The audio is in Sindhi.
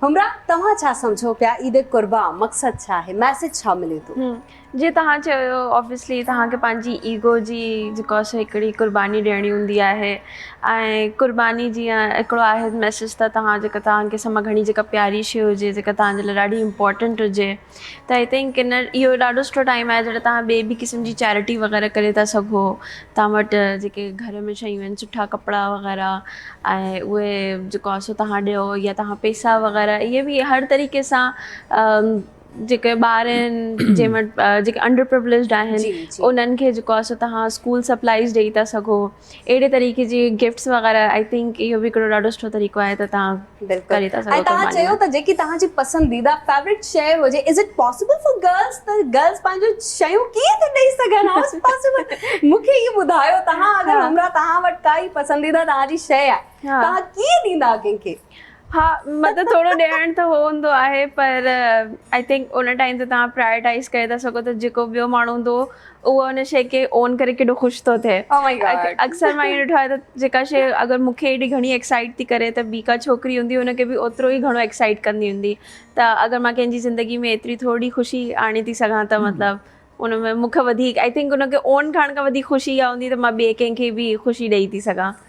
همرا توهان ڇا سمجهو پيا عيد قربان مقصد ڇا آهي ميسيج ڇا ملي ٿو؟ جيئن توهان چيو آبويسلي توهان کي پنهنجي ايگو جي جيڪو آهي سو هڪڙي قرباني ڏيڻي هوندي آهي ۽ قرباني جيئن هڪڙو آهي ميسيج ته توهان جيڪا توهان کي سڀ مان گهڻي جيڪا پياري شيء هجي جيڪا توهان جي لاء ڏاڍي امپورٽنٽ هجي ته I think ان اهو ڏاڍو سٺو ٽائيم آهي جڏهن توهان ٻئي به قسم جي چيرٽي وغيره ڪري ٿا سگهو توهان وٽ جيڪي گهر ۾ شيون آهن سٺا ڪپڙا وغيره ۽ اهي جيڪو آهي سو توهان ڏيو يا توهان پئسا وغيره اهي به هر طريقي سان جيڪي ٻار آهن جنهن وٽ جيڪي انڊر پرووليجڊ آهن انهن کي جيڪو آهي سو توهان اسڪول سپلائيز ڏيئي ٿا سگهو اهڙي طريقي جي گفٽس وغيره I think اهو به هڪڙو ڏاڍو سٺو طريقو آهي ته توهان ڪري ٿا سگهو ۽ توهان چيو ته جيڪي توهان جي پسنديده فيورٽ شيء هجي is it possible for girls ته گرلس پنهنجون شيون ڪيئن ٿيون ڏئي سگهن how is possible مون کي اهو ٻڌايو توهان اگر همراهه توهان وٽ ڪائي پسنديده توهان جي شيء آهي توهان ڪيئن ڏيندا ڪنهن کي؟ ها مطلب ٿورو ڏيڻ ته هو هوندو آهي پر I think in time تي توهان پرائرٽائز ڪري ٿا سگهو ته جيڪو ٻيو ماڻهو هوندو اهو ان شيء کي اون ڪري ڪيڏو خوش ٿو ٿئي. Oh my God. اڪثر مان ائين ڏٺو آهي ته جيڪا شيء اگر مون کي ايڏي گهڻي ايڪسائيٽ ٿي ڪري ته ٻي ڪا ڇوڪري هوندي ان کي به اوترو ئي گهڻو ايڪسائيٽ ڪندي هوندي ته اگر مان ڪنهن جي زندگي ۾ ايتري ٿوري خوشي آڻي ٿي سگهان ته مطلب ان ۾ مون کي وڌيڪ I think ان کي اون ڪرڻ کان وڌيڪ خوشي اها هوندي ته مان ٻئي ڪنهن کي به خوشي ڏئي ٿي سگهان.